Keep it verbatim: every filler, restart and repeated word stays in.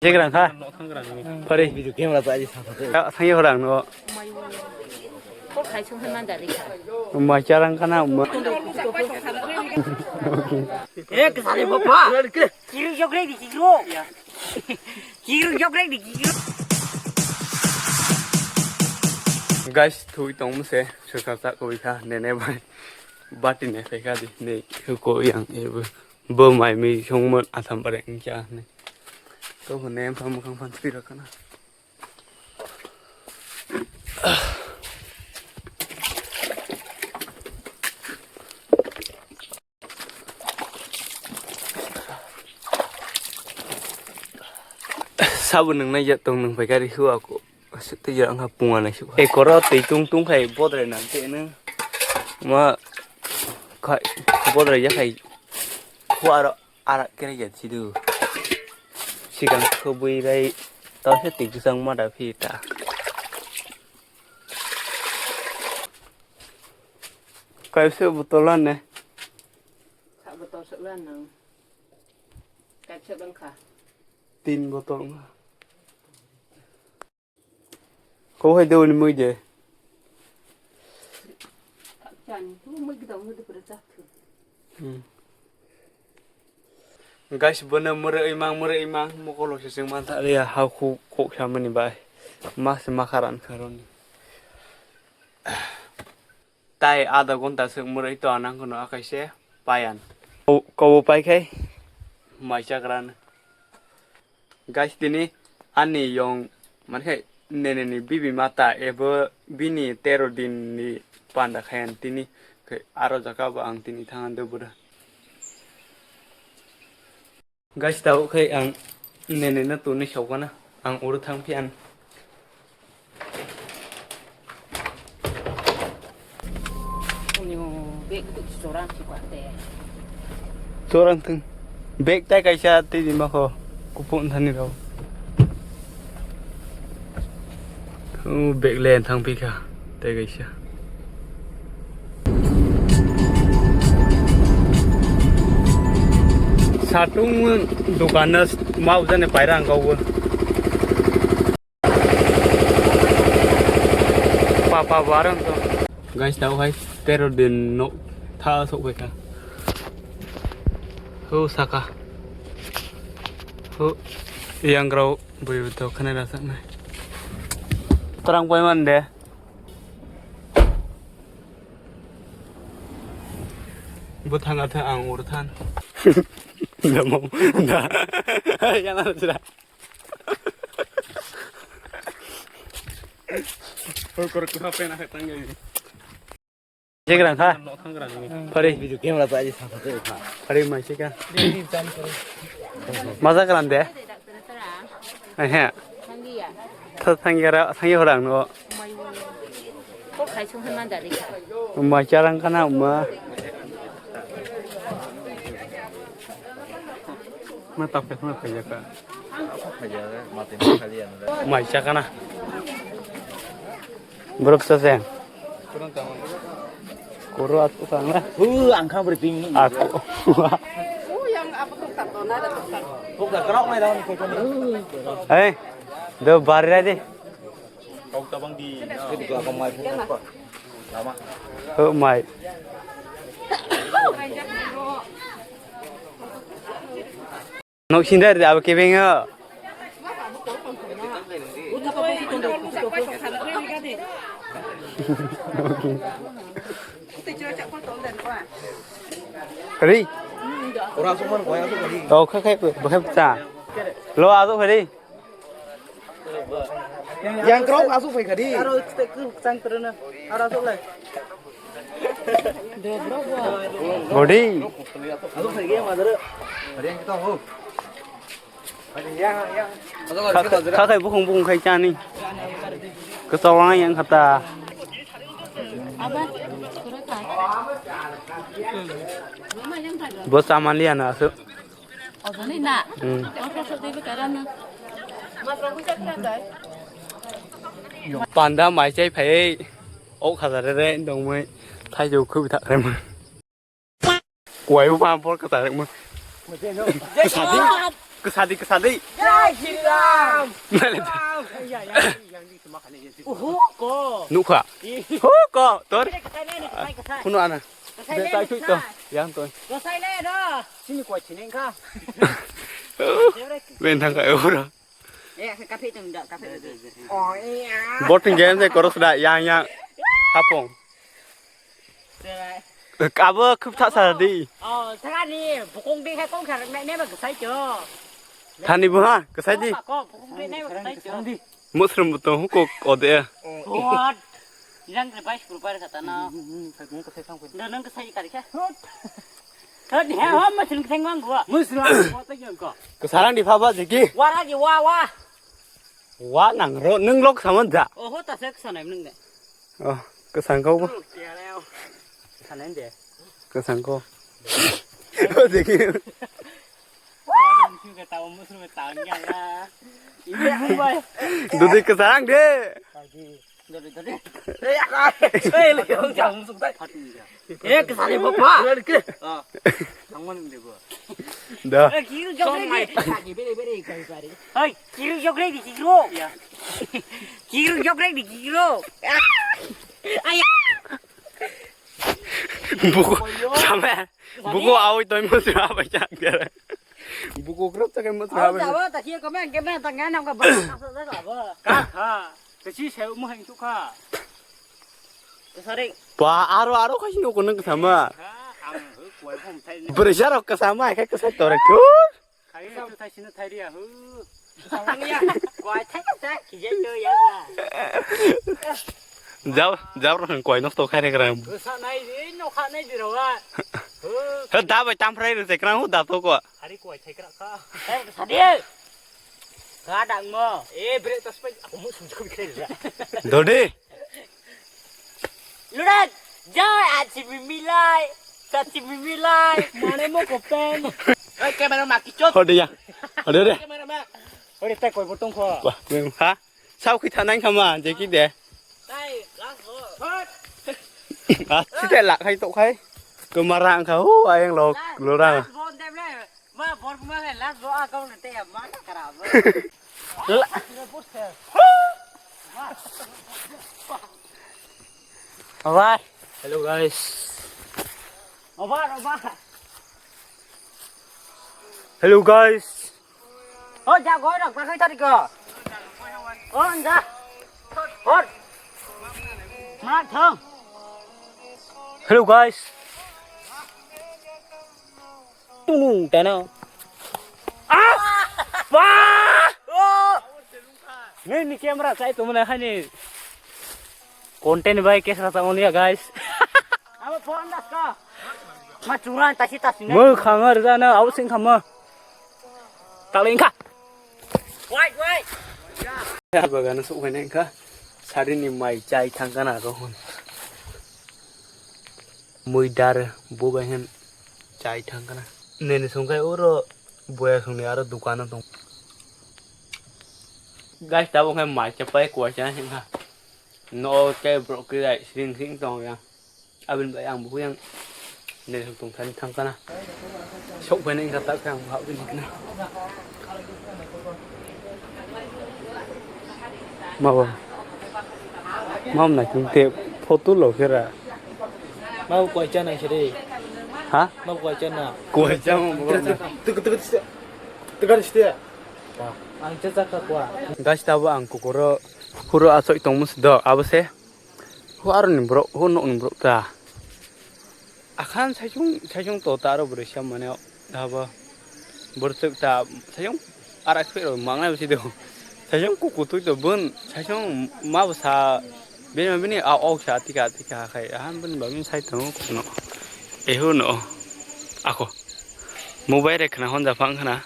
Jegrang kha. Phari. Video camera ta aji sasa. Thangye horang no. Kok khai sung han man dari kha. Mai charang kana ma. Eh, kesale bapa. Kiru jogrek di kiru. Kiru jogrek di kiru. Guys, thui tong mese, sukha sa koi kha, nene bai. Bati ne khai kha di, ne ko yang e bo. Bo mai mi song mon asam pare ngcha ne. To ne pham khang phan thui ra kana. Sabo nung nai ya tong nung pai kari hu ako. Asik tei ya angha punga nai su. E koro tei tung tung khai bodre nang te nung. Ma khai bodre ya khai. Hu aro arak kere ya sidu. Sikang khobui bai tau se tei jisang ma da phi ta. Kaisa botol ane. Sa botol sa lan nang. Kaisa ban kha. Tin botol. Ko hai dewi ni mui de. Chan tu mui gidang mui de pura chat. Hmm. Guys, bono mura imang, mura imang, mokolo se chwng mantha ya, ha khu kok samani bai. Mas makaran karoni. Tai adha ghonta se mura ito anang kono akaise payan. Ko, ko pai khai, mai chakran. Guys, tini ani yong, man khai, nene ni bibi mata ebo bini tero din ni panda khayan tini, khai aro jaka bo ang tini thangan de bura. Guys, tau khai ang nene na tuni saukana, ang uru thang phian. Bag tu chorang si kwate. Chorang thung. Bag tai kaisa twi di ma kho. Kupun thani rao. U bag len thang phi kha. Tai kaisa. Satung dukan na mau jane pairang kau. Papa barang to. Guys, tau hai tero din no tha sok bai kha. Ho saka. Ho yang grau bui to khana ra sak nai. Terang pai man de. Bo thang atha ang ur than. Namo da. Yang ana sira. Hoi kor kha pena hai tang gai. Jegrang kha. No thang gra ni. Phari. Video camera ta aji sasa te kha. Phari mai se ka. Maja kran de. Ehe. Tha thang yara thang yara no. Ko khai sung han man dari kha. Ma charang kana ma. Ma tap ke ma phai ka. Mai chakana. Borok saseng. Koro atu kang la. Hu, ang kha bri ping. Aku. Hu, yang apa tu tak tahu nada tu tak. Hei, do bari ra de. Kau tabang di. Lama. Hu mai. Nok sindar de abo kebeng o. Kari. Ora asuk man koi asuk kari. Oh, khai khai, khai cha. Lo asuk kari. Yang kerok asuk phai kari. Aro chang terena. Aro asuk lai. Body. Kha-, kha-, khai bukhung bukhung khai chani. Kwchawlangna yang khata. Bo chamaliya na aswk. Hmm. Panda mai chai phai. Ok hazar re dongmai. Thaijo khub tha rema. Kuai bo pam por kata rema. Kwsadi, kwsadi. Jai Shri Ram. Oho, ko. Nukha. Ho, ko, tor. Kwsai nai, kwsai, kwsai. Kuno ana. Kwsai nai, kwsai. Yang to. Kwsai nai, no. Sini koi sini kha. Ben thang ka ura. Eh, kafe tung da, kafe. Oh, iya. Boting game de koros da, yang, yang. Hapong. Abo khub thasa di. Oh, thani bukong ding hai kong khar nai ne ba ksai cho. Thani bo ha, ksai di. Ko bukong ding nai ba ksai cho. Musrum bo tong ko ode. What? Yang ke bai school pai kata na. Nang ksai sang pun. Nang ksai kari kha. Hot he ho musrum ksai mang go. Musrum ko ta yang ko. Ksarang di phaba jiki. Wara di wa wa. Wa nang ro, nung lok saman ja. Oho, ta se ksanai nung de. Oh, kwsang kau bo. Ksanai de. Kwsang kau. Oh, deki. Dudi kwsang de. Dodi, dodi. Eh, le, le, le, le, le. Eh, kwsani bapa. Ah. Thangmani de bo. Da. Eh, kiru jogre di. Bere, bere, kai pari. Hei, kiru jogre di, kiru. Ya. Kiru jogre di, kiru. Aya. Buku, sampai. Buku awai toi mo sura apa cak dia. Buku kerap tak mo sura apa. Jawa tak kira komen kena tangga nam ka ba. Ka ha. Kesi saya umah itu ka. Sorry. Ba, aro, aro kasi no kunang kasama. Ang kuai pom thai. Berjarok kasama, kayak kesal torek tuh. Khai tu thai sini thai dia hu. Sang ya. Kuai thai ka thai ki je to ya. Jao, jao ro kuai nok to khai re kram. Sa nai di, no kha nai di ro wa. Hu. He da bai tam phrai re kram hu da to ko. Hari kuai thai kra ka. Sa di. Ka dang mo. Eh, bre tas pai aku mu sum sum khai re. Dodi. Lurat, jai achi mimilai, sachi mimilai, mane mo kopen. Oi, camera ma kichok. Hode ya. Hode de. Camera ma. Oi, tai koi botong kho. Wah, mem ha. Sao khi thanai khama, je ki de. Tai, last go. Ah, si te lak khai to khai. Ko marang kha, hu, ayang lo, lo rang. Last go, dem le. Ma, bor ma le, last go, a, kau le te, ma, kara, ma. Abar. Hello guys. Abar, abar. Hello guys. Oh, ja, goi rak, pakai tadi ko. Oh, ja. Hor. Ma, thong. Hello guys. Tunung tena. Ah! Wah! Oh! Nini camera sai tu mana hani. Content bai kesra ta onia guys. Abo phone das ka. Ma churan tasi tasi na. Mo khangar jana au sing khama. Taling kha. Wai wai. Ya bagana su wai neng kha. Sari ni mai chai thang kana ko hun. Mui dar bo bai hen chai thang kana. Nini sungkai oro boya sungni aro dukano tong. Guys, tabuk hai mai chapai kuacha hingkha. No chai bro kirai sring sring tong ya. Abin bai ang buku yang nini sung tong thani thang kana. Sok bai nai kata kang hak bin kana. Mabo. Mam na king te photo lo kera. Mabo koi chana siri. Ha? Mabo koi chana. Koi chama. Tuk tuk tuk. Tuk tuk. Ang cha cha ka kwa. Guys, tabo ang kokoro huro asoi tongmo se do abo se. Hu aroni borok, hu nokni borok ta. Akhan saichung, saichung to ta aro bwrwi sa mane dabo. Borchuk ta saichung arak se rok mangnai bisi do. Saichung kuku twi to bun, saichung ma bwsa bini ma bini a ok sa tika tika khai. Ahan bun ba bini sai tongo kuno. Ehu no. Ako. Mobile rek khna honja phang khna.